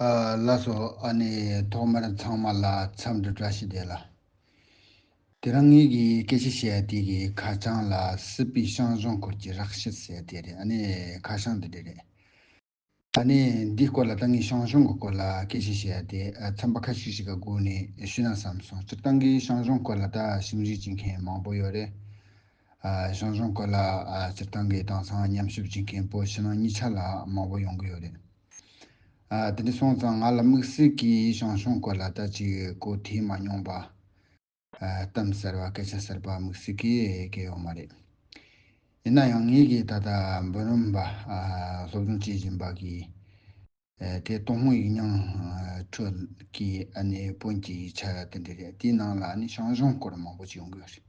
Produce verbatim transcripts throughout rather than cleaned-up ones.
ཨ་ལགས་སོ། ཨ་ནི་ཐོག་མར་ཚང་མ་ལ་འཚམས་འདྲི་བཀྲ་ཤིས་བདེ་ལེགས། དེ་རིང་ངེད་ཀྱིས་སྐད་ཆ་བཤད་ཡ་དེ་གི་ཁ་བྱང་ལ་སྲིད་པའི་ཞང་ཞུང་སྐོར་གྱི་རགས་བཤད་ཟེར་ཡ་དེ་རེད། ཨ་ནི་ཁ་བྱང་འདི་འདྲ་རེད། ཨ་ནི་འདིའི་སྐོར་ལ་ད་ངས་ཞང་ཞུང་གི་སྐོར་ལ་སྐད་ཆ་བཤད་ཡ་དེ་ཨ་ཚན་པ་ཁ་ཤས་ཤིག་གི་སྒོ་ནས་ཞུས་ན་བསམ་སོང་། སྤྱིར་བཏང་གི་ཞང་ཞུང་སྐོར་ལ་ད་ཞིབ་འཇུག་བྱེད་མཁན་མང་པོ་ཡོད་རེད། ཨ་ཞང་ཞུང་སྐོར་ལ་ཨ་སྤྱིར་བཏང་གི་དེང་སང་ཉམས་ཞིབ་བྱེད་མཁན་བོད་ཕྱི་ནང་གཉིས་ཆ་ལ་མང་པོ་ཡོང་གི་ཡོད་རེད། ཨ་དེ་འདྲ་སོང་ཙང་ང་ལ་དམིགས་བསལ་གྱིས་ཞང་ཞུང་སྐོར་ལ་ད་ཅིག་གོ་ཐོས་མ་མྱོང་པ། ཨ་གཏམ་གསར་པ་སྐད་ཆ་གསར་པ་དམིགས་བསལ་གྱིས་གལ་ཡོད་མ་རེད། ཡིན་ན་ཡང་ངེད་ཀྱིས་ད་ལྟ་འབུམ་རམས་པ་ཨ་སློབ་སྦྱོང་བྱེད་བཞིན་པ་གི་ཨ་དེ་ཏུན་ཧོང་ཡིག་རྙིང་ཨ་ཁྲོད་ཀྱི་ཨ་ནི་བོན་གྱི་ཡིག་ཆ་དེ་འདྲ་རེད། དེའི་ནང་ལ་ཨ་ནི་ཞང་ཞུང་སྐོར་མང་པོ་ཅིག་ཡོང་གི་ཡོད་རེད།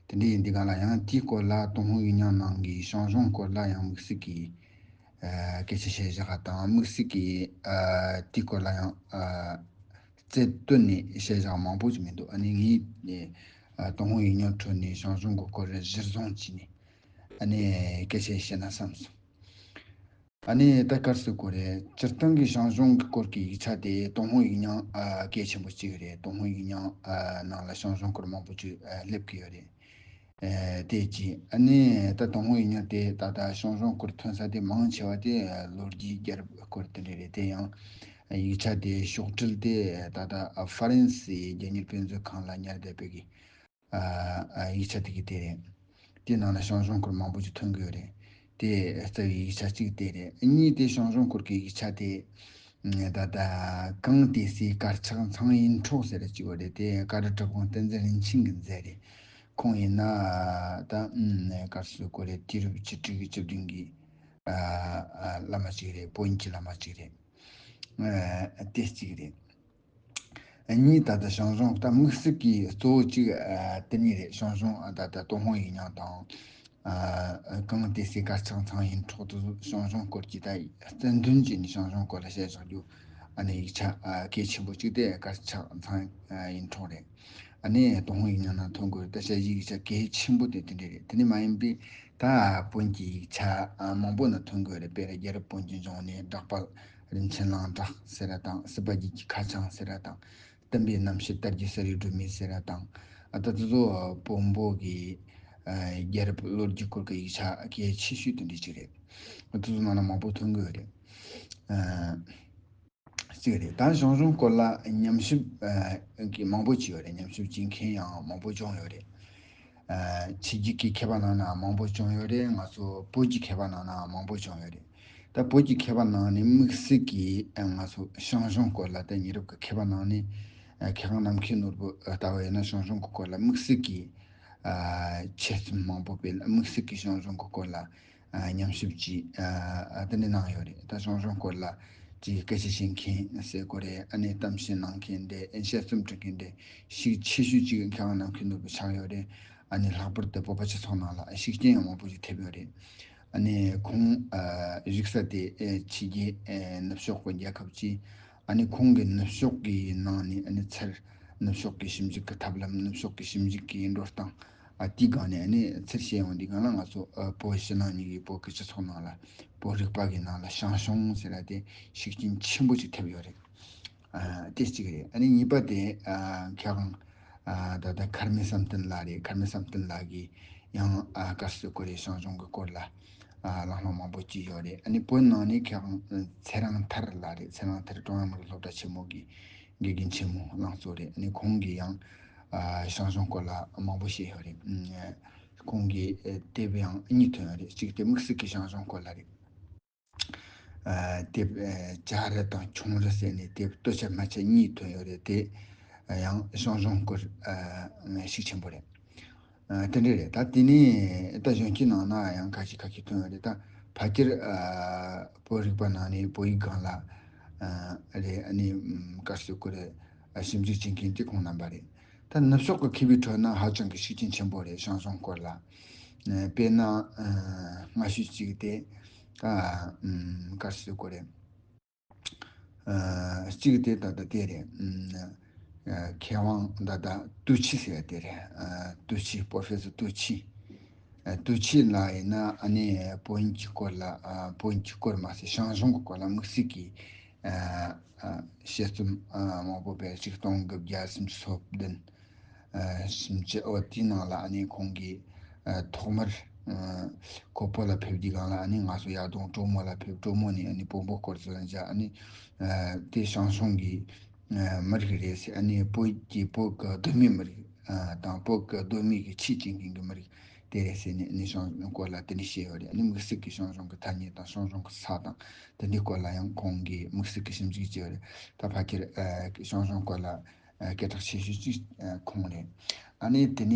དེ་འདྲ་ཡིན་དུས་གང་ལ་ཡང་དེའི་སྐོར་ལ་ཏུན་ཧོང་ཡིག་རྙིང་ནང་གི་ཞང་ཞུང་སྐོར་ལ་ཡང་དམིགས་བསལ་གྱི་ཨ་སྐད་ཆ་བཤད་བཞག་པ་དང་། དམིགས་བསལ་གྱི་ཨ་དེའི་སྐོར་ལ་ཡང་ཨ་རྩལ་བཏོན་ནས་བཤད་བཞག་མང་པོ་ཅིག་མི་འདུག། ཨ་ནི་ངས་ཨ་ཏུན་ཧོང་ཡིག་རྙིང་ཁྲོད་ནས་ཞང་ཞུང་གི་སྐོར་གཞིར་བཟུང་བྱས་ནས་ཨ་ནི་སྐད་ཆ་བཤད་ན་བསམ་སོང་། ཨ་ནི་ད་ག་རེ་ཟེར་དགོས་རེད། སྤྱིར་བཏང་གི་ཞང་ཞུང་གི་སྐོར་གྱི་ཡིག་ཆ་དེ་ཏུན་ཧོང་ཡིག་རྙིང་ཨ་གལ་ཆེན་པོ་གཅིག་རེད། ཏུན་ཧོང་ཡིག་རྙིང་ཨ་ནང་ལ་ཞང་ཞུང་སྐོར་མང་པོ་ཅིག་ཨ་སླེབས་ཀྱི་ཡོད་རེད། ཨ་དེ་གཅིག། ཨ་ནི་ད་ཏུན་ཧོང་ཡིག་རྙིང་དེ་ད་ལྟ་ཞང་ཞུང་སྐོར་ཐོན་ས་དེ་མང་ཆེ་བ་དེ་ཨ་ལོ་རྒྱུས་རྒྱལ་རབས་སྐོར་དེ་འདྲ་རེད། དེ་ཡང་ཡིག་ཆ་དེ་ཤོག་དྲིལ་དེ་ད་ལྟ་ཨ་ཧྥ་རན་སིའི་རྒྱལ་གཉེར་དཔེ་མཛོད་ཁང་ལ་ཉར་བསྡད་པའི་གི་ཨ་ཨ་ཡིག་ཆ་དེ་གི་དེ་རེད། དེའི་ནང་ལ་ཞང་ཞུང་སྐོར་མང་པོ་ཅིག་ཐོན་གི་ཡོད་རེད། དེ་རྩ་བའི་ཡིག་ཆ་གཅིག་དེ་རེད། གཉིས་དེ་ཞང་ཞུང་སྐོར་གྱི་ཡིག་ཆ་དེ་ད་ལྟ་གངས་ཏི་སེའི་དཀར་ཆག་ཚངས་ཡིན་འཕྲོག་ཟེར་ར་གཅིག་ཡོད་རེད། དེ་བཀའ་དྲིན་གྲུབ་དབང་བསྟན་འཛིན་རིན་ཆེན་གྱིས་མཛད་རེད། ཁོང་ཡིན་ན་ད་ག་རེ་ཟེར་དགོས་རེད། དུས་རབས་བཅུ་དྲུག་གི་བཅུ་བདུན་གྱི་ཨ་ཨ་བླ་མ་གཅིག་རེད། བོན་གྱི་བླ་མ་གཅིག་རེད། ཨ་དེ་གཅིག་རེད། གཉིས་ད་ལྟ་ཞང་ཞུང་ད་དམིགས་བསལ་གྱི་གཙོ་བོ་གཅིག་ཨ་དེ་གཉིས་རེད། ཞང་ཞུང་ཨ་ད་ལྟ་ཏུན་ཧོང་ཡིག་རྙིང་དང་། ཨ་གངས་ཏི་སེའི་དཀར་ཆག་ཚངས་ཡིན་འཕྲོག་དེ་ཚོ་ཞང་ཞུང་སྐོར་གྱི་ད་རྩ་འདོན་བྱས་ནས་ཞང་ཞུང་སྐོར་ལ་བཤད་བཞག་རྒྱུ་ཨ་ནི་ཡིག་ཆ་ཨ་གལ་ཆེན་པོ་གཅིག་དེ་དཀར་ཆག་ཚངས་ཡིན་འཕྲོག་རེད། ཨ་ནི་ཏུན་ཧོང་ཡིག་རྙིང་ནང་ཐོན་དགོས་རེད། ད་ཞལ་བཞེས་ཡིག་ཆ་གལ་ཆེན་པོ་དེ་དེ་འདྲ་རེད། དེ་ནི་མ་ཡིན་པའི་ད་བོན་གྱི་ཡིག་ཆ་ཨ་མང་པོ་ནང་ཐོན་དགོས་རེད། དཔེར་རྒྱལ་རབས་བོན་གྱི་འབྱུང་གནས། གྲགས་པ་རིན་ཆེན་གླིང་གྲགས་ཟེར་ར་དང་། སྲིད་པ་རྒྱལ་གྱི་ཁ་བྱང་ཟེར་ར་དང་། བསྟན་པའི་རྣམ་བཤད། དར་རྒྱས་གསེར་གྱི་སྒྲོན་མེ་ཟེར་ར་དང་། ཨ་ད་དེ་ཚོ་བོན་པོ་གི་ཨ་རྒྱལ་རབས་ལོ་རྒྱུས་སྐོར་གྱི་ཡིག་ཆ་གལ་ཆེ་ཤོས་དེ་འདྲ་ཅིག་རེད། ཨ་དེ་ཚོ་ནང་ལ་མང་པོ་ཐོན་གི་ཡོད་རེད། ཨ་གཅིག་རེད། ད་ཞང་ཞུང་སྐོར་ལ་ཉམས་ཞིབ་ཨ་གི་མང་པོ་བྱས་ཡོད་རེད། ཉམས་ཞིབ་བྱེད་མཁན་ཡང་མང་པོ་བྱུང་ཡོད་རེད། ཨ་ཕྱི་རྒྱལ་གྱི་མཁས་པ་ནང་ན་མང་པོ་བྱུང་ཡོད་རེད། ང་ཚོ་བོད་ཀྱི་མཁས་པ་ནང་ན་མང་པོ་བྱུང་ཡོད་རེད། ད་བོད་ཀྱི་མཁས་པ་ནང་ནས་དམིགས་བསལ་གྱིས་ཨ་ང་ཚོ་ཞང་ཞུང་སྐོར་ལ་ད་ཉེ་རབས་ཀྱི་མཁས་པ་ནང་ནས་ཨ་མཁས་དབང་རྣམ་མཁྱེན་ནོར་བུ་ལྟ་བུ་ཡིན་ན་ཞང་ཞུང་གི་སྐོར་ལ་དམིགས་བསལ་གྱིས་ཨ་ཆེད་རྩོམ་མང་པོ་སྤེལ། དམིགས་བསལ་གྱིས་ཞང་ཞུང་གི་སྐོར་ལ་ཨ་ཉམས་ཞིབ་ཅིག་ཨ་དེ་འདྲ་གནང་ཡོད་རེད། ད་ཞང་ཞུང་སྐོར་ལ་ཅིག་སྐད་ཆ་བཤད་མཁན་ཟེར་དགོས་རེད། ཨ་ནི་གཏམ་བཤད་གནང་མཁན་དེ་དཔྱད་རྩོམ་འབྲི་མཁན་དེ་ཤུགས་ཆེ་ཤོས་ཅིག་མཁས་དབང་རྣམ་མཁྱེན་ནོར་བུ་ཆགས་ཡོད་རེད། ཨ་ནི་ལྷག་པར་དུ་བོད་པ་སྤྱི་ཚོགས་ནང་ལ་ཤུགས་རྐྱེན་ཡང་མང་པོ་ཞིག་ཐེབས་ཡོད་རེད། ཨ་ནི་ཁོང་ཨ་བཞུགས་ས་དེ་ཨེ་ཕྱི་རྒྱལ་ཨེ་ནུབ་ཕྱོགས་ཀྱི་རྒྱལ་ཁབ་ཅིག། ཨ་ནི་ཁོང་གིས་ནུབ་ཕྱོགས་ཀྱི་ནང་ནས་ཨ་ནི་ཚུར་ནུབ་ཕྱོགས་ཀྱི་ཞིབ་འཇུག་གི་ཐབས་ལམ། ནུབ་ཕྱོགས་ཀྱི་ཞིབ་འཇུག་གི་འགྲོ་སྟངས་ཨ་དེའི་སྒང་ནས་ཨ་ནི་ཚུར་བཤད་ཡོང་དུས་སྒང་ལ་ང་ཚོ་ཨ་བོད་ཕྱི་ནང་གཉིས་ཀྱི་བོད་ཀྱི་སྤྱི་ཚོགས་ནང་ལ་བོད་རིག་པ་གི་ནང་ལ་ཞང་ཞུང་ཟེར་ཡ་དེ་ཤུགས་རྐྱེན་ཆེན་པོ་ཞིག་ཐེབས་ཡོད་རེད། ཨ་དེ་གཅིག་རེད། ཨ་ནི་གཉིས་པ་དེ་ཨ་མཁས་དབང་ཨ་ད་ལྟ་མཁར་རྨེའུ་བསམ་གཏན་ལགས་རེད། མཁར་རྨེའུ་བསམ་གཏན་ལགས་ཀྱིས་ཡང་ཨ་ག་རེ་ཟེར་དགོས་རེད། ཞང་ཞུང་གི་སྐོར་ལ་ཨ་གླེང་སློང་མང་པོ་བྱས་ཡོད་རེད། ཨ་ནི་བོད་ནང་ནས་མཁས་དབང་ཚེ་རིང་ཐར་ལགས་རེད། ཚེ་རིང་ཐར་ཀྲུང་དབྱང་མི་རིགས་སློབ་གྲྭ་ཆེན་མོ་གི་དགེ་རྒན་ཆེན་མོ་ལགས་ཚོ་རེད། ཨ་ནི་ཁོང་གིས་ཡང་ཨ་ཞང་ཞུང་སྐོར་ལ་མང་པོ་བཤད་ཡོད་རེད། ཨ་ཁོང་གི་ཨ་དེབ་ཡང་གཉིས་ཐོན་ཡོད་རེད། གཅིག་དེ་དམིགས་བསལ་གྱི་ཞང་ཞུང་སྐོར་ལ་རེད། ཨ་དེབ་ཨ་བྱ་རི་དང་ཁྱུང་རི་ཟེར་ནས་དེབ་སྟོད་ཆ་སྨད་ཆ་གཉིས་ཐོན་ཡོད་རེད། དེ་ཡང་ཞང་ཞུང་སྐོར་ཨ་ཤུགས་ཆེན་པོ་རེད། ཨ་དེ་འདྲ་རེད། ད་དེ་ནས་ད་གཞོན་སྐྱེས་ནང་ན་ཡང་ཁ་ཤས་ཁ་ཤས་ཐོན་ཡོད་རེད། ད་ཕལ་ཆེར་ཨ་བོད་རིག་པ་ནང་ནས་བོད་ཡིག་སྒང་ལ་ཨ་རེད། ཨ་ནི་ཨམ་ག་རེ་ཟེར་དགོས་རེད། ཨ་ཞིབ་འཇུག་བྱེད་མཁན་དེ་ཁོང་རྣམ་པ་རེད། ད་ནུབ་ཕྱོགས་ཀྱི་མཁས་པའི་ཁྲོད་ན་ཧ་ཅང་གི་ཤུགས་རྐྱེན་ཆེན་པོ་རེད། ཞང་ཞུང་སྐོར་ལ་ཨ་དཔེར་ན་ཨ་སྔ་ཤོས་གཅིག་དེ་ད་ཨམ་ག་རེ་ཟེར་དགོས་རེད། ཨ་གཅིག་དེ་ད་ལྟ་དེ་རེད། ཨ་མཁས་དབང་ད་ལྟ་ཏུའུ་ཆི་ཟེར་བ་དེ་རེད། ཨ་ཏུའུ་ཆི། པོ་རོ་ཕེ་སར་ཏུའུ་ཆི། ཨ་ཏུའུ་ཆི་ལགས་ཡིན་ན་ཨ་ནི་བོན་གྱི་སྐོར་ལ་ཨ་བོན་གྱི་སྐོར་མ་ཟད་ཞང་ཞུང་གི་སྐོར་ལ་དམིགས་བསལ་གྱི་ ཨ་ཨ་དཔྱད་རྩོམ་ཨ་མང་པོ་སྤེལ། ཆིག་སྟོང་དགུ་བརྒྱ་སུམ་ཅུ་སོ་བདུན། ཨ་སུམ་ཅུ། འོ་དེའི་ནང་ལ་ཨ་ནི་ཁོང་གིས་ཨ་ཐོག་མར་ཨ་ཁོ་བོད་ལ་ཕེབས་དུས་སྒང་ལ་ཨ་ནི་ང་ཚོ་ཡར་ལུང་གྲོ་མོ་ལ་ཕེབས། གྲོ་མོ་ནས་ཨ་ནི་བོན་པོ་སྐོར་ཚོ་ལ་མཇལ། ཨ་ནི་ཨ་དེ་ཞང་ཞུང་གི་ཨ་མི་རིགས་རེད་ཟེར། ཨ་ནི་བོད་ཀྱི་བོད་ཀྱི་གདོད་མའི་མི་རིགས་ཨ་དང་བོད་ཀྱི་གདོད་མའི་གི་ཆོས་བྱེད་མཁན་གྱི་མི་རིགས་དེ་རེད་ཟེར་ནས་ཨ་ནི་ཞང་ཞུང་སྐོར་ལ་དེ་འདྲ་བཤད་ཡོད་རེད། ཨ་ནི་དམིགས་བསལ་གྱི་ཞང་ཞུང་གི་ཐ་སྙད་དང་ཞང་ཞུང་གི་ས་དང་དེ་འདྲའི་སྐོར་ལ་ཡང་ཁོང་གིས་དམིགས་བསལ་གྱི་ཞིབ་འཇུག་བྱས་ཡོད་རེད། ད་ཕལ་ཆེར་ཨ་ཞང་ཞུང་སྐོར་ལ་ཨ་སྐད་གྲགས་ཆེ་ཤོས་གཅིག་ཨ་ཁོང་རེད། ཨ་ནི་དེ་ནས་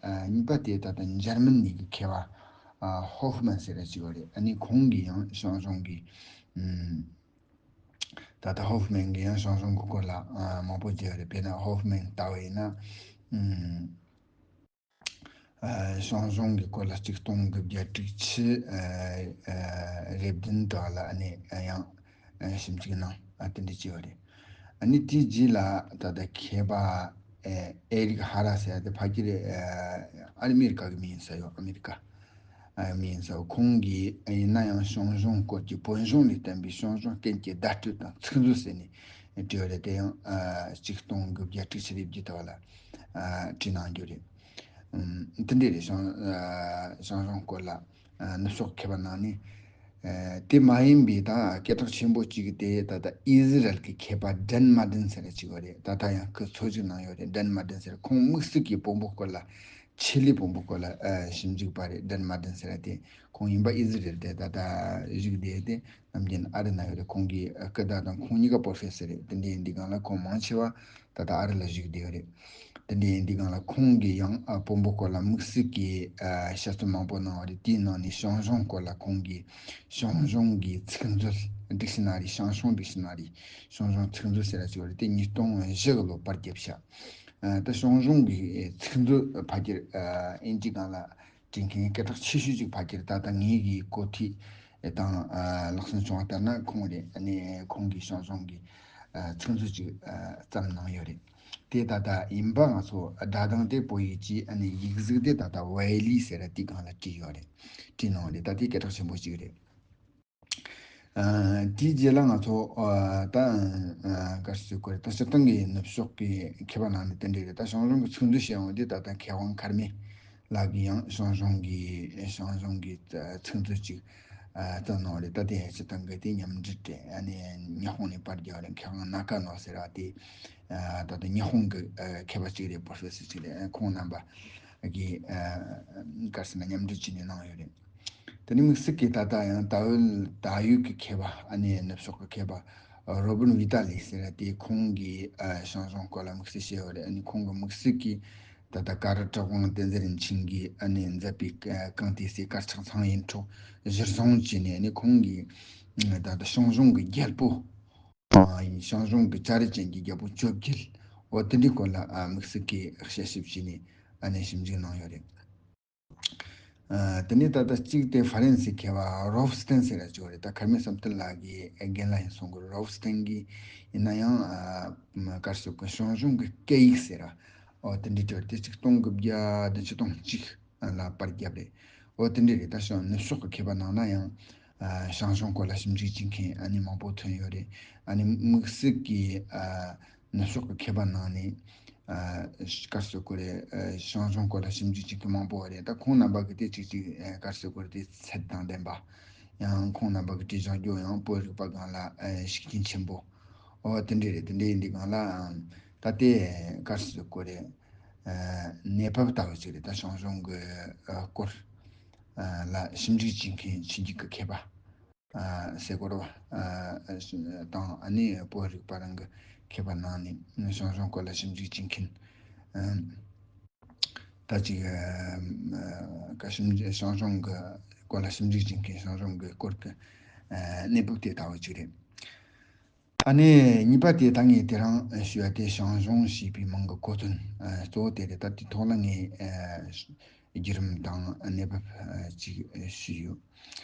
ཨ་གཉིས་པ་དེ་ད་ལྟ་འཇར་མན་ནས་ཀྱི་མཁས་པ་ཨ་ཧོ་ཧྥ་མན་ཟེར་ར་གཅིག་ཡོད་རེད། ཨ་ནི་ཁོང་གིས་ཡང་ཞང་ཞུང་གི་ཨམ་ད་ལྟ་ཧོ་ཧྥ་མན་གྱིས་ཡང་ཞང་ཞུང་གི་སྐོར་ལ་ཨ་མང་པོ་བརྗོད་རེད། དཔེར་ན་ཧོ་ཧྥ་མན་ལྟ་བ་ཡིན་ན་ཨམ་ཨ་ཞང་ཞུང་གི་སྐོར་ལ་ཆིག་སྟོང་དགུ་བརྒྱ་དྲུག་ཅུ་ཨ་ཨ་རེ་བདུན་དག་ལ་ཨ་ནི་ཡང་ཨ་ཞིབ་འཇུག་གནང་། ཨ་དེ་འདྲ་བྱས་པ་རེད། ཨ་ནི་དེའི་རྗེས་ལ་ད་ལྟ་མཁས་པ་ཨ་ཨེ་རིག་ཧ་ར་ཟེར་ཡ་དེ་ཕ་གི་རེད། ཨ་ཨ་མི་རི་ཀ་གི་མི་ཡིན་ས་ཡོད། ཨ་མི་རི་ཀ་ཨ་མི་ཡིན་ས། ཁོང་གིས་ཡིན་ན་ཡང་ཞང་ཞུང་སྐོར་གྱི་བོན་གཞུང་ལས་བསྟན་པའི་ཞང་ཞུང་རྟེན་གྱི་བརྡ་སྤྲོད་དང་ཚིག་མཛོད་ཟེར་ནས་བྲིས་པ་རེད། དེ་ཡང་ཨ་ཆིག་སྟོང་དགུ་བརྒྱ་དྲུག་ཅུ་རེ་བརྒྱད་དག་ལ་ཨ་བྲིས་གནང་རྒྱུ་རེད། ཨམ་དེ་འདྲ་རེད། ཞང་ཨ་ཞང་ཞུང་སྐོར་ལ་ཨ་ནུབ་ཕྱོགས་མཁས་པ་ནང་ནས་ཨ་དེ་མ་ཡིན་པའི་ད་སྐད་གྲགས་ཆེན་པོ་གཅིག་དེ་ད་ལྟ་ཨི་ཟི་རལ་གྱི་མཁས་པ་ཌན་མར་ཌིན་ཟེར་གཅིག་པ་རེད། ད་ལྟ་ཡང་ཁོས་འཚོ་བཞུགས་གནང་ཡོད་རེད། ཌན་མར་ཌིན་ཟེར། ཁོང་དམིགས་བསལ་གྱི་བོན་པོ་སྐོར་ལ་ཆེད་ལས་བོན་པོ་སྐོར་ལ་ཨ་ཞིབ་འཇུག་པ་རེད། ཌན་མར་ཌིན་ཟེར་ཡ་དེ། ཁོང་ཡིན་པ་ཨི་ཟི་རལ་དེ་ད་ལྟ་བཞུགས་བསྡད་དེ་ནམ་རྒྱུན་ཨ་རི་ན་ཡོད་རེད། ཁོང་གི་ཨ་སྐུ་ཟླ་དང་ཁོང་གཉིས་ཀ་པོ་རོ་ཕེ་སར་རེད། དེ་འདྲ་ཡིན་དུས་སྒང་ལ་ཁོང་མང་ཆེ་བ་ད་ལྟ་ཨ་རི་ལ་བཞུགས་བསྡད་ཡོད་རེད། དེ་འདྲ་ཡིན་དུས་སྒང་ལ་ཁོང་གིས་ཡང་ཨ་བོན་པོ་སྐོར་ལ་དམིགས་བསལ་གྱི་ཨ་དཔྱད་རྩོམ་མང་པོ་གནང་བ་རེད། དེའི་ནང་ནས་ཞང་ཞུང་སྐོར་ལ་ཁོང་གིས་ཞང་ཞུང་གི་ཚིག་མཛོད། ཌིག་ཤི་ན་རི། ཞང་ཞུང་ཌིག་ཤི་ན་རི། ཞང་ཞུང་ཚིག་མཛོད་ཟེར་ཡ་གཅིག་ཡོད་རེད། དེ་ཉིས་སྟོང་བཞི་གི་ལོ་པར་བརྒྱབ་ཤག་ཨ་ད་ཞང་ཞུང་གི་ཚིག་མཛོད་ཕལ་ཆེར་ཨ་དབྱིན་ཇིའི་སྒང་ལ་བྲིས་མཁན་སྐད་གྲགས་ཆེ་ཤོས་ཅིག་ཕལ་ཆེར་ད་ལྟ་ངེད་ཀྱི་གོ་ཐོས་དང་ཨ་ལག་ཟིན་བྱུང་བ་ལྟར་ན་ཁོང་རེད། ཨ་ནི་ཁོང་གིས་ཞང་ཞུང་གི་ཨ་ཚིག་མཛོད་ཅིག་ཨ་བརྩམས་གནང་ཡོད་རེད། དེ་ད་ལྟ་ཡིན་པ་ང་ཚོ་སྒྲ་གདངས་དེ་བོད་ཡིག་གཅིག་ཨ་ནི་ཡིག་གཟུགས་དེ་ད་ལྟ་ཝེ་ལི་ཟེར་ར་དེའི་སྒང་ལ་བྲིས་ཡོད་རེད། བྲིས་གནང་བ་རེད། ད་དེ་སྐད་གྲགས་ཆེན་པོ་ཅིག་རེད། ཨ་དེའི་རྗེས་ལ་ང་ཚོ་ཨ་ད་ཨ་ག་རེ་ཟེར་དགོས་རེད། ད་སྤྱིར་བཏང་གི་ནུབ་ཕྱོགས་ཀྱི་མཁས་པ་ནང་ནས་དེ་འདྲ་རེད། ད་ཞང་ཞུང་གི་ཚིག་མཛོད་བཤད་ཡོང་དུས་ད་ལྟ་མཁས་དབང་མཁར་རྨེའུ་ལགས་ཀྱིས་ཡང་ཞང་ཞུང་གི་ཞང་ཞུང་གི་ཚིག་མཛོད་ཅིག་ཨ་བརྩམས་གནང་བ་རེད། ད་དེ་སྤྱིར་བཏང་གི་དེ་མཉམ་འབྲེལ་རེད། ཨ་ནི་ཉི་ཧོང་ནས་པར་བརྒྱབ་པ་རེད། མཁས་དབང་ནཱ་ཀ་ནོ་ཟེར་བ་དེ་ཨ་ད་ལྟ་ཉི་ཧོང་གི་ཨ་མཁས་པ་ཅིག་རེད། པོ་རོ་ཕེ་སར་ཅིག་རེད། ཨ་ཁོང་རྣམ་པ་གིས་ཨ་ག་རེ་ཟེར་ན་མཉམ་འབྲེལ་བྱས་ནས་གནང་ཡོད་རེད། དེ་ནས་དམིགས་བསལ་གྱིས་ད་ལྟ་ཡང་ད་ཡོད་ད་ཡོད་ཀྱི་མཁས་པ། ཨ་ནི་ནུབ་ཕྱོགས་ཀྱི་མཁས་པ་རོ་བིན་ཝི་ཏཱ་ལི་ཟེར་ཡ་དེ་ཁོང་གིས་ཨ་ཞང་ཞུང་སྐོར་ལ་དམིགས་བསལ་བཤད་ཡོད་རེད། ཨ་ནི་ཁོང་གིས་དམིགས་བསལ་གྱིས་ད་ལྟ་ཀ་རི་གྲགས་དབང་བསྟན་འཛིན་རིན་ཆེན་གྱིས་ཨ་ནི་མཛད་པའི་ཨ་གངས་ཏི་སེ་དཀར་ཆག་ཚངས་དབྱིངས་ཁྲོད་གཞིར་བཟུང་བྱས་ནས། ཨ་ནི་ཁོང་གིས་ཨ་ད་ལྟ་ཞང་ཞུང་གི་རྒྱལ་པོ་ཨ་ཡིན། ཞང་ཞུང་གི་ལྕགས་རི་ཅན་གྱི་རྒྱལ་པོ་བཅོ་བརྒྱད། འོ་དེ་འདྲའི་སྐོར་ལ་ཨ་དམིགས་བསལ་གྱིས་དཔྱད་ཞིབ་བྱས་ནས་ཨ་ནི་ཞིབ་འཇུག་གནང་ཡོད་རེད། ཨ་དེ་ནས་ད་ལྟ་གཅིག་དེ་ཧྥ་རན་སིའི་མཁས་པ་རོབ་སྟན་ཟེར་ཡ་ཅིག་ཡོད་རེད། ད་མཁར་རྨེའུ་བསམ་གཏན་ལགས་ཀྱི་རྒན་ལགས་ཡིན་གསུང་གི་རེད། རོབ་སྟན་གྱིས་ཡིན་ན་ཡང་ཨ་ག་རེ་ཟེར་དགོས། ཞང་ཞུང་གི་སྐད་ཡིག་ཟེར་ར་འོ་དེ་འདྲའི་ཅིག་ཡོད་རེད། དེ་ཆིག་སྟོང་དགུ་བརྒྱ་བདུན་ཅུ་དོན་གཅིག་ལ་པར་བརྒྱབ་རེད། འོ་དེ་འདྲ་རེད། ད་ཞང་ནུབ་ཕྱོགས་ཀྱི་མཁས་པ་ནང་ན་ཡང་ཨ་ཞང་ཞུང་སྐོར་ལ་ཞིབ་འཇུག་བྱེད་མཁན་ཨ་ནི་མང་པོ་ཐོན་ཡོད་རེད། ཨ་ནི་དམིགས་བསལ་གྱིས་ཨ་ནུབ་ཕྱོགས་ཀྱི་མཁས་པ་ནང་ནས་ཨ་ག་རེ་ཟེར་དགོས་རེད། ཨ་ཞང་ཞུང་སྐོར་ལ་ཞིབ་འཇུག་བྱེད་མཁན་མང་པོ་རེད། ད་ཁོང་རྣམ་པ་གི་དེ་གཅིག་གཅིག་ཨ་ག་རེ་ཟེར་དགོས་རེད། དེ་ཚད་དང་ལྡན་པ། ཡང་ཁོང་རྣམ་པ་གི་བྲིས་བཞག་རྒྱུ་ཡང་བོད་རིག་པ་སྒང་ལ་ཨ་ཤུགས་རྐྱེན་ཆེན་པོ། འོ་དེ་འདྲ་རེད། དེ་འདྲ་ཡིན་དུས་སྒང་ལ་ཨ་ད་དེ་ག་རེ་ཟེར་དགོས་རེད། ཨ་གནས་བབ་ལྟ་བུ་ཅིག་རེད། ད་ཞང་ཞུང་གི་ཨ་སྐོར་ཨ་ལ་ཞིབ་འཇུག་བྱེད་མཁན་ཕྱི་རྒྱལ་གྱི་མཁས་པ་ཨ་ཟེར་དགོས་རེད་བ། ཨ་དང་ཨ་ནི་བོད་རིག་པ་རང་གི་མཁས་པ་ནང་ནས་ཞང་ཞུང་སྐོར་ལ་ཞིབ་འཇུག་བྱེད་མཁན་ཨ་ད་ཅིག་ཨ་ཨ་ཞིབ་འཇུག་ཞང་ཞུང་གི་སྐོར་ལ་ཞིབ་འཇུག་བྱེད་མཁན་ཞང་ཞུང་གི་སྐོར་གྱི་ཨ་གནས་བབ་དེ་ལྟ་བུ་ཅིག་རེད། ཨ་ནི་གཉིས་པ་དེ་ད་ངས་དེ་རིང་ཞུ་ཡ་དེ་ཞང་ཞུང་ཞེས་པའི་མིང་གི་གོ་དོན་ཨ་གཙོ་བོ་དེ་རེད། ད་དེ་ཐོག་ལ་ངས་ཨ་བརྒྱུད་རིམ་དང་གནས་བབ་ཨ་ཅིག་ཞུས་ཡོད།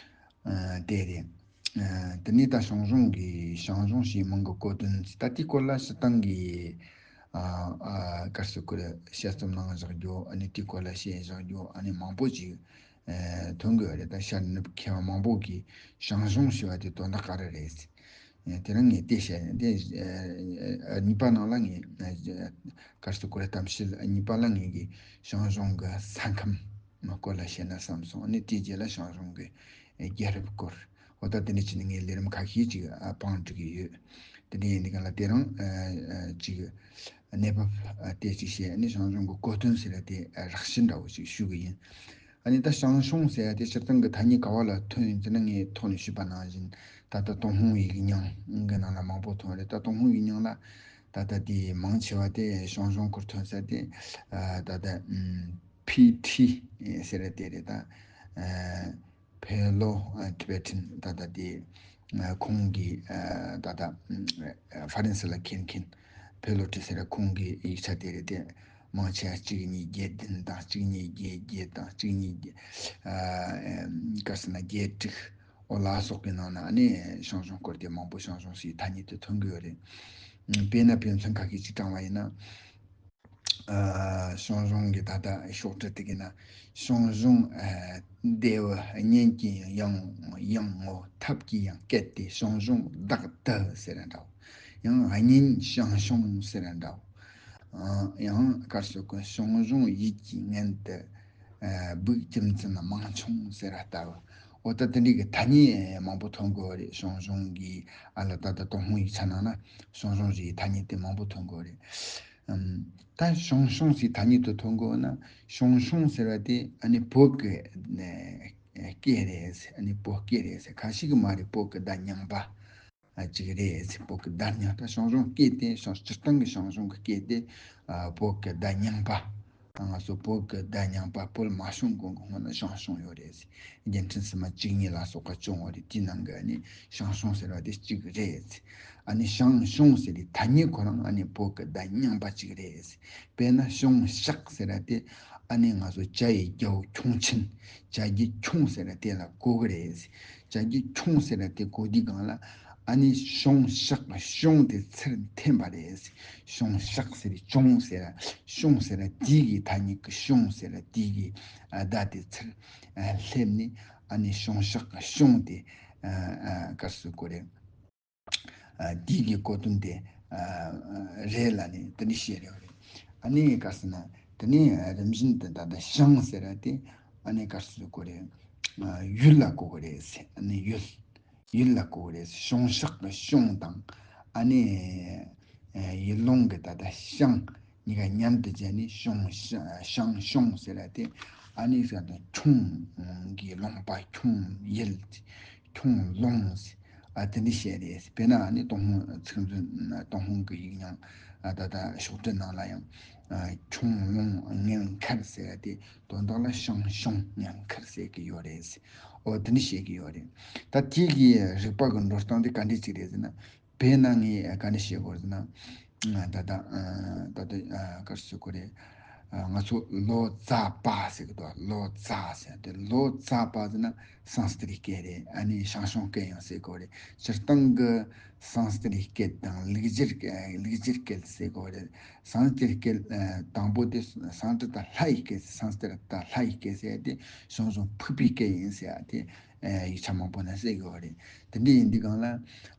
ཨ་དེ་རེད། ཨ་དེ་ནས་ད་ཞང་ཞུང་གི་ཞང་ཞུང་ཞེས་མིང་གི་གོ་དོན་ད་དེའི་སྐོར་ལ་སྤྱིར་བཏང་གི་ཨ་ཨ་ག་རེ་ཟེར་དགོས་རེད། དཔྱད་རྩོམ་གནང་བཞག་རྒྱུ། ཨ་ནི་དེའི་སྐོར་ལ་བཤད་བཞག་རྒྱུ་ཨ་ནི་མང་པོ་ཅིག་ཨ་ཐོན་གི་ཡོད་རེད། ད་ཤར་ནུབ་མཁས་པ་མང་པོ་གིས་ཞང་ཞུང་ཞེས་པ་དེ་དོན་དག་ག་རེ་རེད། དེ་རིང་ངས་དེ་བཤད་ནས་དེ་གཉིས་པ་ནང་ལ་ངས་གར་སོ་གོ་རེ་གཏམ་བཤད་གཉིས་པ་ལ་ངས་གི་ཞང་ཞུང་གི་ས་ཁམས་མ་སྐོར་ལ་བཤད་ན་བསམ་སོང་། ཨ་ནི་དེའི་རྗེས་ལ་ཞང་ཞུང་གི་རྒྱལ་རབས་སྐོར། འོ་ད་དེ་འདྲ་བྱས་ནས་ངས་ལས་རིམ་ཁ་ཤས་ཅིག་ཨ་བང་སྒྲིག་གི་ཡོད། དེ་འདྲ་ཡིན་དུས་གང་ལ་དེ་རིང་ཨ་ཅིག་གནས་བབ་དེ་ཅིག་བཤད། ཨ་ནི་ཞང་ཞུང་གི་གོ་དོན་ཟེར་ཡ་དེ་རགས་ཞིབ་འདྲ་བོ་ཅིག་ཞུ་གི་ཡིན། ཨ་ནི་ད་ཞང་ཞུང་ཟེར་ཡ་དེ་སྤྱིར་བཏང་གི་ཐ་སྙད་ག་བ་ལ་ཐོན་ཡོད་ཟེར་ན། ངས་ཐོག་ནས་ཞུས་པ་ནང་བཞིན་ད་ལྟ་ཏུན་ཧོང་ཡིག་རྙིང་གི་ནང་ལ་མང་པོ་ཐོན་རེད། ད་ཏུན་ཧོང་ཡིག་རྙིང་ལ་ད་ལྟ་དེ་མང་ཆེ་བ་དེ་ཞང་ཞུང་སྐོར་ཐོན་ས་དེ་ད་ལྟ་ཕི་ཁྲི་ཟེར་ཡ་དེ་རེད། ད་ཕེ་ལོ་ཊི་བེ་ཊན་ད་ལྟ་དེ་ཁོང་གི་ད་ལྟ་ཧྥ་རན་སི་ལ་མཁན་མཁན་ཕེ་ལོ་ཊི་ཟེར་ཁོང་གི་ཡིག་ཆ་དེ་རེད་དེ། མང་ཆེ་བ་གཅིག་གཉིས་བརྒྱད་བདུན་དང་གཅིག་གཉིས་བརྒྱད་བརྒྱད་དང་གཅིག་གཉིས་བརྒྱད་ཨ་ག་ཟེར་ན་བརྒྱད་དྲུག་འོ་ལ་སོགས་ཀྱི་ནང་ན་ཨ་ནི་ཞང་ཞུང་སྐོར་དེ་མང་པོ་ཞང་ཞུང་ཟེར་ཐ་སྙད་དེ་ཐོན་གི་ཡོད་རེད། དཔེར་ན་དཔེ་མཚོན་ཁ་ཤས་ཅིག་དྲངས་པ་ཡིན་ན། ཨ་ཞང་ཞུང་གི་ད་ལྟ་ཤོག་དྲིལ་དེ་གི་ན། ཞང་ཞུང་ཨ་བདེ་བ་སྙན་གྱི་ཡང་ཡང་ངོ་ཐབས་ཀྱི་ཡང་སྐད་དེ་ཞང་ཞུང་བདག་ཏུ་ཟེར་འདྲ་བོ། ཡང་སྙན་ཞང་ཞུང་ཟེར་འདྲ་བོ། ཨ་ཡང་གར་སོགས་ཀྱི་ཞང་ཞུང་ཡིད་ཀྱི་ངན་དུ་ཨ་སྦུག་རྒྱུ་མཚན་མང་ཆུང་ཟེར་བ་ལྟ་བུ། འོ་ད་དེ་འདྲའི་གི་ཐ་སྙད་མང་པོ་ཐོན་གི་ཡོད་རེད། ཞང་ཞུང་གི་ཨ་ལ་ད་ལྟ་ཏུན་ཧོང་ཡིག་ཆ་ནང་ན་ཞང་ཞུང་ཟེར་བའི་ཐ་སྙད་དེ་མང་པོ་ཐོན་གི་ཡོད་རེད། ཨམ། ད་ཞང་ཞུང་ཟེར་ཐ་སྙད་དུ་ཐོན་གོ་ན། ཞང་ཞུང་ཟེར་བ་དེ་ཨ་ནི་བོད་ཀྱི་ནས་སྐད་རེད་ཟེར། ཨ་ནི་བོད་སྐད་རེད་ཟེར། ཁ་ཤས་ཀྱིས་མ་རེད། བོད་ཀྱི་བརྡ་རྙིང་པ་ཨ་ཅིག་རེད་ཟེར། བོད་ཀྱི་བརྡ་རྙིང་། ད་ཞང་ཞུང་སྐད་དེ་ཞང་སྤྱིར་བཏང་གི་ཞང་ཞུང་གི་སྐད་དེ་ཨ་བོད་ཀྱི་བརྡ་རྙིང་པ། ང་ཚོ་བོད་ཀྱི་བརྡ་རྙིང་པ་བོད་མ་བྱུང་གོང་གི་སྔོན་ན་ཞང་ཞུང་ཡོད་རེད་ཟེར། རྒྱལ་ཕྲན་སིལ་མ་བཅུ་གཉིས་ལ་སོགས་པ་བྱུང་བ་རེད། དེའི་ནང་གི་ཨ་ནི་ཞང་ཞུང་ཟེར་བ་དེ་གཅིག་རེད། ཨ་ནི་ཞང་ཞུང་ཟེར་བའི་ཐ་སྙད་ཁོ་རང་ཨ་ནི་བོད་ཀྱི་བརྡ་རྙིང་པ་གཅིག་རེད། དཔེར་ན་ཞུང་ཤག་ཟེར་བ་དེ་ཨ་ནི་ང་ཚོ་ཇ་ཡི་རྒྱལ་པོ་ཁྱུང་ཆེན། ཇ་རྒྱལ་ཁྱུང་ཟེར་བ་དེ་ལ་གོ་གི་རེད། ཇ་རྒྱལ་ཁྱུང་ཟེར་བ་དེ་གོ་དུས་སྒང་ལ་ཨ་ནི་ཞུང་ཤག་ཞུང་དེ་ཚུར་འཐེན་པ་རེད། ཞུང་ཤག་ཟེར་བའི་ཅུང་ཟེར་བ། ཞུང་ཟེར་བ་དེ་གི་ཐ་སྙད་ཀྱི་ཞུང་ཟེར་བ་དེ་གི་ཨ་བརྡ་དེ་ཚུར་ཨ་སླེབས་ནས་ཨ་ནི་ཞུང་ཤག་ཞུང་དེ་ཨ་ཨ་ག་རེ་ཟེར་དགོས་རེད། ཨ་དེ་གི་གོ་དོན་དེ་ཨ་རེད་ལབ་ནས་དེ་འདྲ་བཤད་ཡོད་རེད། ཨ་ནི་ག་རེ་ཟེར་ན་དེ་ནས་རིམ་བཞིན་དུ་ད་ལྟ་ཞང་ཟེར་བ་དེ་ཨ་ནི་ག་རེ་ཟེར་དགོས་རེད། ཨ་ཡུལ་ལ་གོ་གི་རེད་ཟེར། ཨ་ནི་ཡུལ། ཡུལ་ལ་གོ་གི་རེད། ཞུང་ཤག་གི་ཞུང་དང་ཨ་ནི་ཨ་ཡུལ་ལུང་གི་ད་ལྟ་ཞང་གཉིས་ཀ་མཉམ་དུ་བྱས་ནས་ཞུང་ཞང་ཞང་ཞུང་ཟེར་བ་དེ་ཨ་ནི་ཟེར་ན་ཁྱུང་གི་ལུང་པ། ཁྱུང་ཡུལ། ཁྱུང་ལུང་ཟེར། ཨ་དེ་འདྲ་བཤད་རེད། དཔེར་ན་ཨ་ནི་ཏུན་ཧོང་ཚིག་མཛོད། ཏུན་ཧོང་གི་ཡིག་རྙིང་ཨ་ད་ལྟ་ཤོག་དྲིལ་ནང་ལ་ཡང་ཨ་ཁྱུང་ལུང་མངལ་མཁར་ཟེར་བ་དེ་དོན་དག་ལ་ཞང་ཞུང་མངལ་མཁར་ཟེར་གི་ཡོད་རེད་ཟེར། འོ་དེ་འདྲ་བཤད་གི་ཡོད་རེད། ད་དེ་གི་རིག་པ་གི་འགྲོ་སྟངས་དེ་ག་འདྲ་ཅིག་རེད་ཟེར་ན། དཔེར་ན་ངས་ག་འདྲ་བཤད་དགོས་ཟེར་ན། ད་ལྟ་ད་ལྟ་ག་རེ་ཟེར་དགོས་རེད། ང་ཚོ་ལོ་ཙཱ་པ་ཟེར་གི་འདུག་ལོ་ཙཱ་ཟེར་དེ་ལོ་ཙཱ་པ་ཟེར་ན་སཾ་སྐྲྀཏ་སྐད་རེད། ཨ་ནི་ཞང་ཞུང་སྐད་ཡང་ཟེར་དགོས་རེད། སྤྱིར་བཏང་གི་སཾ་སྐྲྀཏ་སྐད་དང་ལིག་སྒྱུར་ལིག་སྒྱུར་སྐད་ཟེར་དགོས་རེད། སཾ་སྐྲྀཏ་སྐད་དང་པོ་དེ་སཾ་སྐྲྀཏ་ལྷ་ཡི་སྐད། སཾ་སྐྲྀཏ་ལྷ་ཡི་སྐད་ཟེར་དེ་ཞང་ཞུང་ཕུད་པའི་སྐད་ཡིན་ཟེར་ཡ་དེ་ཡིག་ཆ་མང་པོ་ན་གསལ་གི་ཡོད་རེད། དེ་འདྲ་ཡིན་དུས་སྒང་ལ་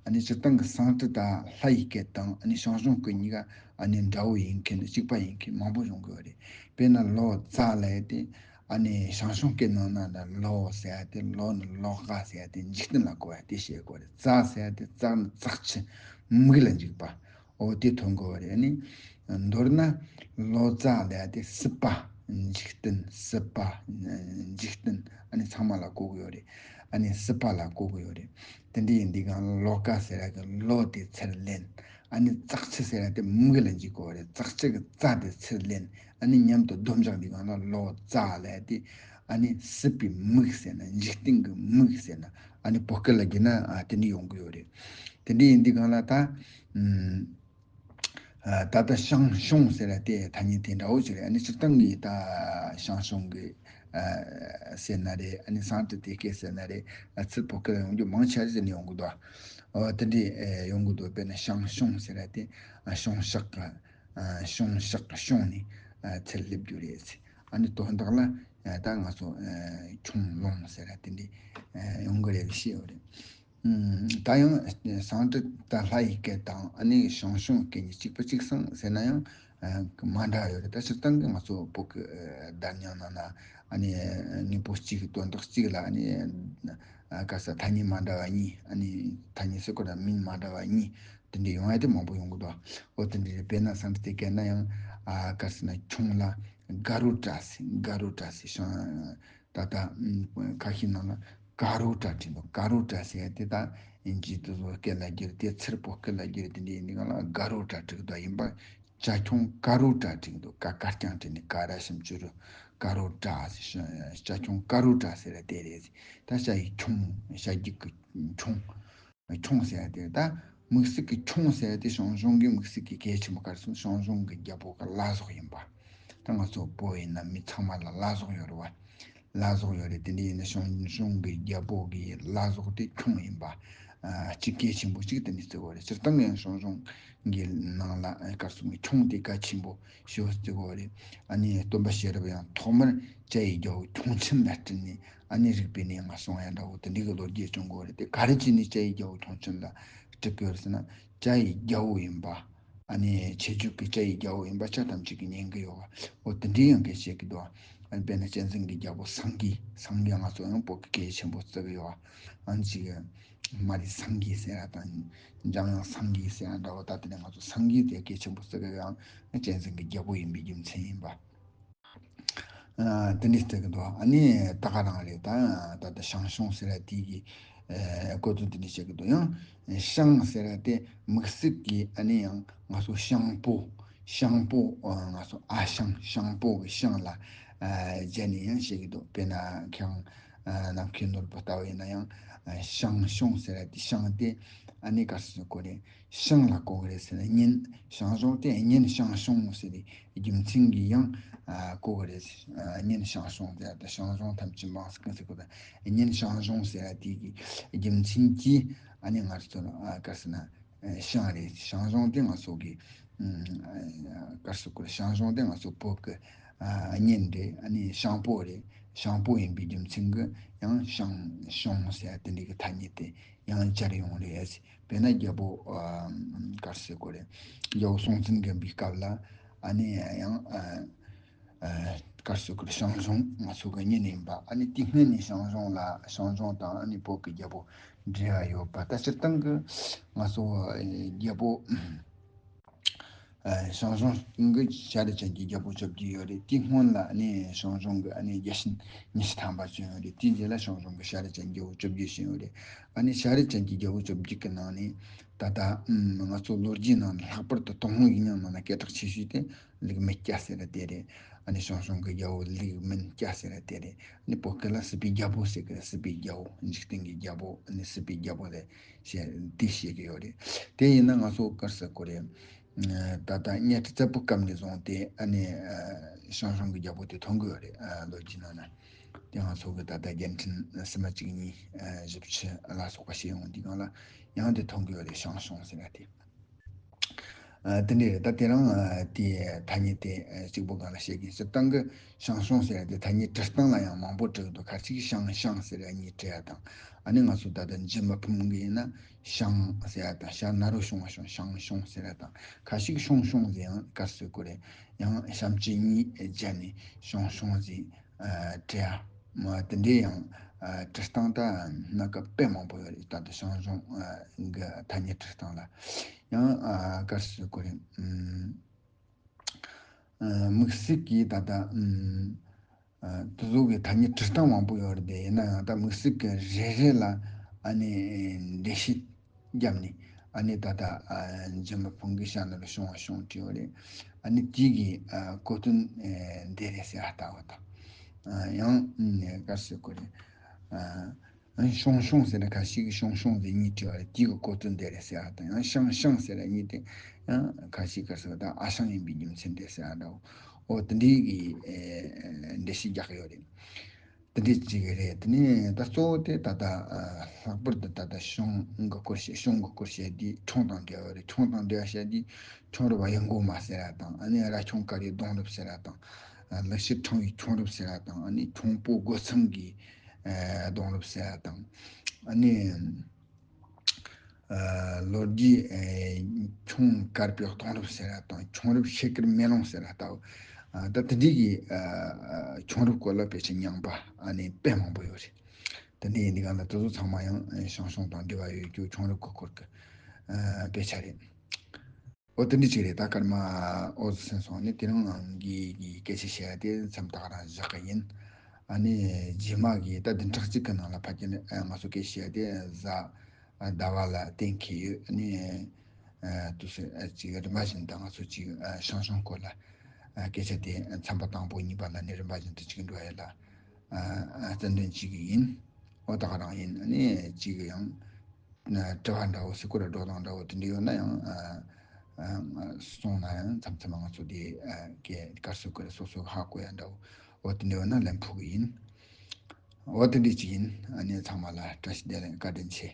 ཨ་ནི་སྤྱིར་བཏང་གི་སཾ་སྐྲྀཏ་ལྷ་ཡི་སྐད་དང་ཨ་ནི་ཞང་ཞུང་སྐད་གཉིས་ཀ་ཨ་ནི་འདྲ་བོ་ཡིན་མཁན་གཅིག་པ་ཡིན་མཁན་མང་པོ་ཡོང་གི་ཡོད་རེད། དཔེར་ན་ལོ་ཙཱ་ལབ་ཡ་དེ་ཨ་ནི་ཞང་ཞུང་སྐད་ནང་ན་ལོ་ཟེར་ཡ་དེ་ལོ་ནི་ལོ་ཀ་ཟེར་ཡ་དེ་འཇིག་རྟེན་ལ་གོ་ཡ་དེ་བཤད་དགོས་རེད། ཙཱ་ཟེར་ཡ་དེ་ཙཱ་ནི་ཙག་ཆུ་མིག་ལ་འཇིགས་པ། འོ་དེ་ཐོན་གོ་བ་རེད། ཨ་ནི་མདོར་ན་ལོ་ཙཱ་ལབ་ཡ་དེ་སྲིད་པ། འཇིག་རྟེན། སྲིད་པ། འཇིག་རྟེན། ཨ་ནི་ཚང་མ་ལ་གོ་གི་ཡོད་རེད། ཨ་ནི་སྲིད་པ་ལ་གོ་གི་ཡོད་རེད། དེ་འདྲ་ཡིན་དུས་སྒང་ལོ་ཀ་ཟེར་ཡ་གི་ལོ་དེ་ཚུར་ལེན། ཨ་ནི་ཙག་ཆུ་ཟེར་ཡ་དེ་མིག་ལ་འཇིགས་གོ་བ་རེད། ཙག་ཆུ་གི་ཙ་དེ་ཚུར་ལེན། ཨ་ནི་མཉམ་དུ་སྡོམ་བཞག་དུས་སྒང་ལ་ལོ་ཙཱ་ལབ་ཡ་དེ་ཨ་ནི་སྲིད་པའི་མིག་ཟེར་ན། འཇིག་རྟེན་གི་མིག་ཟེར་ན། ཨ་ནི་བོད་སྐད་ལ་བསྒྱུར་ན་ཨ་དེ་འདྲ་ཡོང་གི་ཡོད་རེད། དེ་འདྲ་ཡིན་དུས་སྒང་ལ་ད་ཨ་ད་ལྟ་ཞང་ཞུང་ཟེར་ཡ་དེ་ཐ་སྙད་དེ་འདྲ་བོ་ཅིག་རེད། ཨ་ནི་སྤྱིར་བཏང་གི་ད་ཞང་ཞུང་གི་ཨ་ཟེར་ན་རེད། ཨ་ནི་སཾ་སྐྲྀཏ་སྐད་ཟེར་ན་རེད། ཨ་ཚུར་བོད་སྐད་ལ་ཡོང་རྒྱུ་མང་ཆེ་ཟེར་ནས་ཡོང་གི་འདུག་འོ་དེ་འདྲ་ཨེ་ཡོང་གི་འདུག་དཔེར་ན་ཞང་ཞུང་ཟེར་ཡ་དེ་ཨ་ཞུང་ཤག་གི་ཨ་ཞུང་ཤག་གི་ཞུང་ནས་ཨ་ཚུར་སླེབས་རྒྱུ་རེད་ཟེར། ཨ་ནི་དོན་དག་ལ་ཨ་ད་ང་ཚོ་ཨ་ཁྱུང་ལུང་ཟེར་ཡ་དེ་འདྲ་ཨ་ཡོང་གི་རེད་བཤད་ཡོད་རེད། ད་ཡང་སཾ་སྐྲྀ་ཏ་ལྷ་ཡི་སྐད་དང་ཨ་ནི་ཞང་ཞུང་སྐད་གཉིས་གཅིག་པ་གཅིག་སང་ཟེར་ན་ཡང་མ་འདྲ་ཡོད་རེད། ད་སྤྱིར་བཏང་གི་ང་ཚོ་བོད་ཀྱི་བརྡ་རྙིང་ནང་ན་ཨ་ནི་དངོས་པོ་གཅིག་དོན་དག་གཅིག་ལ་ཨ་ནི་ག་ས་ཐ་སྙད་མ་འདྲ་བ་གཉིས། ཨ་ནི་ཐ་སྙད་ཟེར་དགོས་ན་མིང་མ་འདྲ་བ་གཉིས་དེ་འདྲ་ཡོང་ཡ་དེ་མང་པོ་ཡོང་གི་འདུག་འོ་དེ་འདྲ་རེད། དཔེར་ན་སཾ་སྐྲྀ་ཏའི་སྐད་ན་ཡང་ག་ཟེར་ན་ཁྱུང་ལ་དགའ་རོ་བཀྲ་ཟེར། དགའ་རོ་བཀྲ་ཟེར། ཤང་ད་ལྟ་ཁ་ཤས་ནང་ལ་དགའ་རོ་བཀྲ་བྲིས་འདུག་དགའ་རོ་བཀྲ་ཟེར་ཡ་དེ་ད་ཨིན་ཇི་དེ་ཚོ་སྐད་ལ་བསྒྱུར་ཏེ་ཚུར་བོད་སྐད་ལ་བསྒྱུར་དེ་འདྲ་ཡིན་དུས་སྒང་ལ་དགའ་རོ་བཀྲ་བྲིས་འདུག་ཡིན་པ་བྱ་ཁྱུང་དགའ་རོ་བཀྲ་བྲིས་འདུག་ཀ་ཀ་རྐྱང་བྲིས་ནས་ཀ་ར་ཞབས་ཀྱུ་རུ་དགའ་རོ་བཀྲ་ཟེར། བྱ་ཁྱུང་དགའ་རོ་བཀྲ་ཟེར་ཡ་དེ་རེད། ད་བྱ་ཡི་ཁྱུང་། བྱ་རྒྱུད་ཀྱི་ཁྱུང་། ཁྱུང་ཟེར་ཡ་དེ་ད་དམིགས་བསལ་གྱི་ཁྱུང་ཟེར་ཡ་དེ་ཞང་ཞུང་གི་དམིགས་བསལ་གྱི་གལ་ཆེན་པོ་ག་རེ་ཟེར་ན་ཞང་ཞུང་གི་རྒྱལ་པོ་གི་བླ་སྲོག་ཡིན་པ། ད་ང་ཚོ་བོད་ཡིན་ན་མི་ཚང་མ་ལ་བླ་སྲོག་ཡོད་རེད་བ། བླ་སྲོག་ཡོད་རེད། དེ་འདྲ་ཡིན་ན་ཞང་ཞུང་གི་རྒྱལ་པོ་གི་བླ་སྲོག་དེ་ཁྱུང་ཡིན་པ། ཨ་གཅིག་གལ་ཆེན་པོ་གཅིག་དེ་འདྲ་བརྩི་དགོས་རེད། སྤྱིར་བཏང་ཡང་ཞང་ཞུང་གི་ནང་ལ་ག་རེ་ཟེར་ན་ཁྱུང་དེ་གལ་ཆེན་པོ་ཞེ་པོ་བརྩི་དགོས་རེད། ཨ་ནི་སྟོན་པ་ཤེས་རབ་ཡང་ཐོག་མར་བྱ་ཡི་རྒྱལ་པོ་ཁྱུང་ཆེན་ལ་སྤྲུལ་ནས་ཨ་ནི་རིག་པའི་གནས་ལྔ་གསུང་ཡ་འདྲ་བོ་དེ་འདྲའི་གི་ལོ་རྒྱུས་བྱུང་གི་ཡོད་རེད། དེ་ག་རེ་བྱས་ནས་བྱ་ཡི་རྒྱལ་པོ་ཁྱུང་ཆེན་ལ་སྤྲུལ་གི་ཡོད་རེད་ཟེར་ན། བྱ་ཡི་རྒྱལ་པོ་ཡིན་པ། ཨ་ནི་ཁྱེད་ཆོས་ཀྱི་བྱ་ཡི་རྒྱལ་པོ་ཡིན་པ་ཆོས་ཐམས་ཅད་ཀྱིས་ཉན་གི་ཡོད་པ། འོ་དེ་འདྲའི་ཡང་སྐད་བཤད་ཀྱི་འདུག་ཨ་ནི་དཔེར་ན་གཅན་གཟན་གྱི་རྒྱལ་པོ་སེང་གེ། སེང་གེ་ང་ཚོ་ཡང་བོད་ཀྱི་སྐད་ཆེན་པོ་བརྩི་གི་ཡོད། ཨ་ནི་ཅིག་མ་རི་སེང་གེ་ཟེར་ཡ་དང་འཇམ་དབྱངས་སེང་གེ་ཟེར་ཡ་འདྲ་བོ། ད་དེ་ནས་ང་ཚོ་སེང་གེ་དེ་སྐད་ཆེན་པོ་བརྩི་གི་ཡོད། ཡང་གཅན་གཟན་གྱི་རྒྱལ་པོ་ཡིན་པའི་རྒྱུ་མཚན་ཡིན་པ། ཨ་དེ་འདྲ་བརྩི་གི་འདུག་ཨ་ནི་ད་ག་རང་རེད། ད་ད་ལྟ་ཞང་ཞུང་ཟེར་ཡ་དེ་གི་ཨ་གོ་དོན་དེ་འདྲ་བཤད་གི་འདུག་ཡང་ཞང་ཟེར་ཡ་དེ་དམིགས་བསལ་གྱི་ཨ་ནི་ཡང་ང་ཚོ་ཤང་པོ། ཤང་པོ་ཨ་ང་ཚོ་ཨ་ཞང་ཤང་པོ་གི་ཞང་ལ་ཨ་སྦྱར་ནས་ཡང་བཤད་གི་འདུག་དཔེར་ན་ཁྱེད་རང་ཨ་ནམ་མཁའི་ནོར་བུ་ལྟ་བུ་ཡིན་ན་ཡང་ཨ་ཞང་ཞུང་ཟེར་ཡ་དེ་ཞང་དེ་ཨ་ནི་ག་རེ་ཟེར་དགོས་རེད། ཞང་ལ་གོ་གི་རེད་ཟེར་ན་གཉེན། ཞང་ཞུང་དེ་གཉེན་ཞང་ཞུང་ཟེར་ཏེ་རྒྱུ་མཚན་གྱིས་ཡང་ཨ་གོ་གི་རེད། ཨ་གཉེན་ཞང་ཞུང་དེ་ད་ཞང་ཞུང་ཐམས་ཅད་འབངས་སུ་ཀུན་ཟེར་གོ་ད། གཉེན་ཞང་ཞུང་ཟེར་ཡ་དེ་གི་རྒྱུ་མཚན་གྱིས་ཨ་ནི་ང་ཚོ་ལ་ཨ་ག་རེ་ཟེར་ན་ཨ་ཞང་རེད། ཞང་ཞུང་དེ་ང་ཚོ་གི་ཨ་ག་རེ་ཟེར་དགོས་རེད། ཞང་ཞུང་དེ་ང་ཚོ་བོད་ཀྱི་ཨ་གཉེན་རེད། ཨ་ནི་ཞང་པོ་རེད། ཞང་པོ་ཡིན་པའི་རྒྱུ་མཚན་གྱིས་ཡང་ཞང་ཞུང་ཟེར་ཡ་དེ་འདྲའི་གི་ཐ་སྙད་དེ་ཡང་སྦྱར་ཡོང་རེད། དཔེར་ན་རྒྱལ་པོ་ཨ་ག་རེ་ཟེར་དགོས་རེད། རྒྱལ་པོ་སྲོང་བཙན་སྒམ་པོའི་སྐབས་ལ་ཨ་ནི་ཡང་ཨ་ཨ་ག་རེ་ཟེར་དགོས་རེད། ཞང་ཞུང་ང་ཚོ་གི་གཉེན་ཡིན་པ། ཨ་ནི་དེ་སྔོན་ནས་ཞང་ཞུང་ལ་ཞང་ཞུང་དང་ཨ་ནི་བོད་ཀྱི་རྒྱལ་པོ་འབྲེལ་བ་ཡོད་པ། ད་སྤྱིར་བཏང་གི་ང་ཚོ་ཨ་རྒྱལ་པོ་ཨ་ཞང་ཞུང་གི་ཤཱ་ར་ཅན་གྱི་རྒྱལ་པོ་བཅོ་བརྒྱད་ཡོད་རེད། དེའི་སྔོན་ལ་ཨ་ནི་ཞང་ཞུང་གི་ཨ་ནི་རྒྱལ་ཆེན་ཉི་ཤུ་ཐམ་པ་བྱོན་ཡོད་རེད། དེའི་རྗེས་ལ་ཞང་ཞུང་གི་ཤཱ་ར་ཅན་རྒྱལ་པོ་བཅོ་བརྒྱད་བྱོན་ཡོད་རེད། ཨ་ནི་ཤཱ་ར་ཅན་གྱི་རྒྱལ་པོ་བཅོ་བརྒྱད་ཀྱི་ནང་ནས་ད་ལྟ་ཨམ་ང་ཚོ་ལོ་རྒྱུས་ནང་ལྷག་པར་དུ་ཏུན་ཧོང་ཡིག་རྙིང་ནང་ན་སྐད་གྲགས་ཆེ་ཤོས་དེ་ལིག་མིན་སྐྱ་ཟེར་ར་དེ་རེད། ཨ་ནི་ཞང་ཞུང་གི་རྒྱལ་པོ་ལིག་མིན་སྐྱ་ཟེར་ར་དེ་རེད། ཨ་ནི་བོད་སྐད་ལ་སྲིད་པའི་རྒྱལ་པོ་ཟེར་གི་རེད། སྲིད་པའི་རྒྱལ་པོ། འཇིག་རྟེན་གྱི་རྒྱལ་པོ། ཨ་ནི་སྲིད་པའི་རྒྱལ་པོ་ལ་བཤད་དེ་བཤད་གི་ཡོད་རེད། དེ་ཡིན་ན་ང་ཚོ་ག་རེ་ཟེར་དགོས་རེད། ད་ལྟ་གཉའ་ཁྲི་བཙན་པོའི་སྐབས་ནས་བཟུང་སྟེ་ཨ་ནི་ཨ་ཞང་ཞུང་གི་རྒྱལ་པོ་དེ་ཐོན་གི་ཡོད་རེད། ཨ་ལོ་རྒྱུས་ནང་ན། དེ་ང་ཚོ་གི་ད་ལྟ་རྒྱལ་ཕྲན་སིལ་མ་གཅིག་གཉིས་ཨ་བཞི་བཅུ་ལ་སོགས་པ་བཤད་ཡོང་དུས་སྒང་ལ་ཡང་དེ་ཐོན་གི་ཡོད་རེད། ཞང་ཞུང་ཟེར་ཡ་དེ། ཨ་དེ་འདྲ་རེད། ད་དེ་རིང་ཨ་དེ་ཐ་སྙད་དེ་ཨ་གཅིག་པོ་སྒང་ལ་བཤད་གི་ཡིན། སྤྱིར་བཏང་གི་ཞང་ཞུང་ཟེར་ཡ་དེ་ཐ་སྙད་འབྲི་སྟངས་ལ་ཡང་མང་པོ་འབྲི་གི་འདུག་ཁ་ཅིག་ཞང་ཞང་ཟེར་ཡ་གཉིས་འབྲི་ཡ་དང་། ཨ་ནི་ང་ཚོ་ད་ལྟ་འཇུ་མི་ཕམ་གི་ཡིན་ན་ཞང་ཟེར་ཡ་དང་། ཞ་ན་རོ་ཞུང་བ་ཞུང་། ཞང་ཞུང་ཟེར་ཡ་དང་། ཁ་ཅིག་ཞུང་ཞུང་ཟེར་ཡང་ག་རེ་ཟེར་དགོས་རེད། ཡང་ཞབས་ཀྱུ་གཉིས་སྦྱར་ནས་ཞུང་ཞུང་ཟེར་ཨ་འབྲི་ཡ། མ་དེ་འདྲའི་ཡང་ཨ་འབྲི་སྟངས་ད་སྣ་ཁ་དཔེ་མང་པོ་ཡོད་རེད། ད་ལྟ་ཞང་ཞུང་ཨ་གི་ཐ་སྙད་འབྲི་སྟངས་ལ་ཡང་ཨ་ག་རེ་ཟེར་དགོས་རེད། ཨུམ། ཨ་དམིགས་བསལ་གྱིས་ད་ལྟ་ཨུམ་ཨ་དེ་ཚོ་གི་ཐ་སྙད་འབྲི་སྟངས་མང་པོ་ཡོད་རེད་དེ། ཡིན་ན་ཡང་ད་དམིགས་བསལ་གྱི་རེ་རེ་ལ་ཨ་ནི་འགྲེལ་བཤད་བརྒྱབ་ནས་ཨ་ནི་ད་ལྟ་ཨ་འཇུ་མི་ཕམ་གི་ཞ་ན་རོ་ཞུང་བ་ཞུང་བྲིས་ཡོད་རེད། ཨ་ནི་དེ་གི་ཨ་གོ་དོན་ཨ་འདི་རེད་ཟེར་ཨ་ལྟ་བ་དང་། ཨ་ཡང་ཨ་ག་རེ་ཟེར་དགོས་རེད། ཨ་ཞུང་ཞུང་ཟེར་ན་ཁ་ཤས་ཀྱིས་ཞུང་ཞུང་ཟེར་གཉིས་བྲིས་པ་རེད། དེ་གི་གོ་དོན་དེ་རེད་ཟེར་ཨ་དང་། ཡང་ཞང་ཞང་ཟེར་ན་གཉིས་དེ་ཡང་ཁ་ཤས་ཀྱིས་ཟེར་བ་དང་ཨ་ཞང་ཡིན་པའི་རྒྱུ་མཚན་དེ་ཟེར་ཨ་འདྲ་བོ། འོ་དེ་འདྲའི་གི་ཨེ་འགྲེལ་བཤད་རྒྱག་གི་ཡོད་རེད། དེ་འདྲའི་གཅིག་རེད། དེ་ནས་ད་གཙོ་བོ་དེ་ད་ལྟ་ཨ་ལྷག་པར་དུ་ད་ལྟ་ཞུང་གི་སྐོར་བཤད། ཞུང་གི་སྐོར་བཤད་དུས་ཁྱུང་དང་འབྲེལ་བ་རེད། ཁྱུང་དང་འབྲེལ་བ་བཤད་དུས་ཁྱུང་རུ་བ་ཡི་མགོ་མ་ཟེར་ཨ་དང་། ཨ་ནི་ར་ཁྱུང་དཀར་ཡི་སྡོང་རུབ་ཟེར་ཨ་དང་། ཨ་ལི་ཤི་ཕྲེང་བའི་ཁྱུང་རུབ་ཟེར་ཨ་དང་། ཨ་ནི་ཁྱུང་པོ་རྒོད་ཚང་གི་ཨ་སྡོང་རུབ་ཟེར་ཨ་དང་། ཨ་ནི་ ཨ་ལོ་རྒྱུས་ཨེ་ཁྱུང་དཀར་པོའི་སྟོང་རབས་ཟེར་ར་དང་ཁྱུང་རབས་ཤེལ་དཀར་མེ་ལོང་ཟེར་ར་ལྟ་བུ། ཨ་ད་དེ་འདྲའི་གི་ཨ་ཁྱུང་རབས་སྐོར་ལ་དཔེ་ཆ་རྙིང་པ་ཨ་ནི་དཔེ་མང་པོ་ཡོད་རེད། དེ་འདྲ་ཡིན་དུས་གང་ལ་དེ་ཚོ་ཚང་མ་ཡང་ཨེ་ཞང་ཞུང་དང་འབྲེལ་བ་ཡོད་རྒྱུ་ཁྱུང་རབས་ཀྱི་སྐོར་གྱི་ཨ་དཔེ་ཆ་རེད། འོ་དེ་འདྲ་ཅིག་རེད། ད་སྐར་མ་འོ་ཟེར་སོང་ནི་དེ་རིང་ང་གི་གི་སྐད་ཆ་བཤད་ཡ་དེ་མཚམས་ད་ག་རང་བཞག་གི་ཡིན། ཨ་ནི་རྗེས་མ་གི་ད་བདུན་ཕྲག་གཅིག་གི་ནང་ལ་ཕ་གི་ནི་ཨ་ང་ཚོ་སྐད་ཆ་བཤད་ཡ་དེ་གཟའ་ཟླ་བ་ལ་གཏན་འཁེལ་ཡོད། ཨ་ནི་ཨ་དུ་སེ་ཨ་ཅིག་རིམ་པ་བཞིན་དུ་ང་ཚོ་ཅིག་ཨ་ཞང་ཞུང་སྐོར་ལ་ཨ་སྐད་ཆ་དེ་མཚམས་པ་དང་པོ་གཉིས་པ་ལ་ནི་རིམ་པ་བཞིན་དུ་ཅིག་འགྲོ་ཡ་ལ་ཨ་ཨ་རྩ་འདོན་བྱེད་ཀྱི་ཡིན། འོ་ད་ག་རང་ཡིན། ཨ་ནི་ཅིག་ཡང་། དྲི་བ་འདྲ་བོ་སི་ཀུ་ར་འགྲོ་སྟངས་འདྲ་བོ་དེ་འདྲ་ཡོད་ན་ཡང་ཨ་ཨ་གསུངས་ན་ཡང་མཚམས་མཚམས་ང་ཚོ་དེ་ཨ་གའི་དཀར་སི་ཀུ་ར་སོ་སོ་ཧ་གོ་ཡ་འདྲ་བོ་འོ་དེ་འདྲ་ཡོད་ན་ལན་ཕུག་གི་ཡིན། འོ་དེ་འདྲ་ཅིག་ཡིན། ཨ་ནི་ཚང་མ་ལ་བཀྲ་ཤིས་བདེ་ལེགས། བཀའ་དྲིན་ཆེ།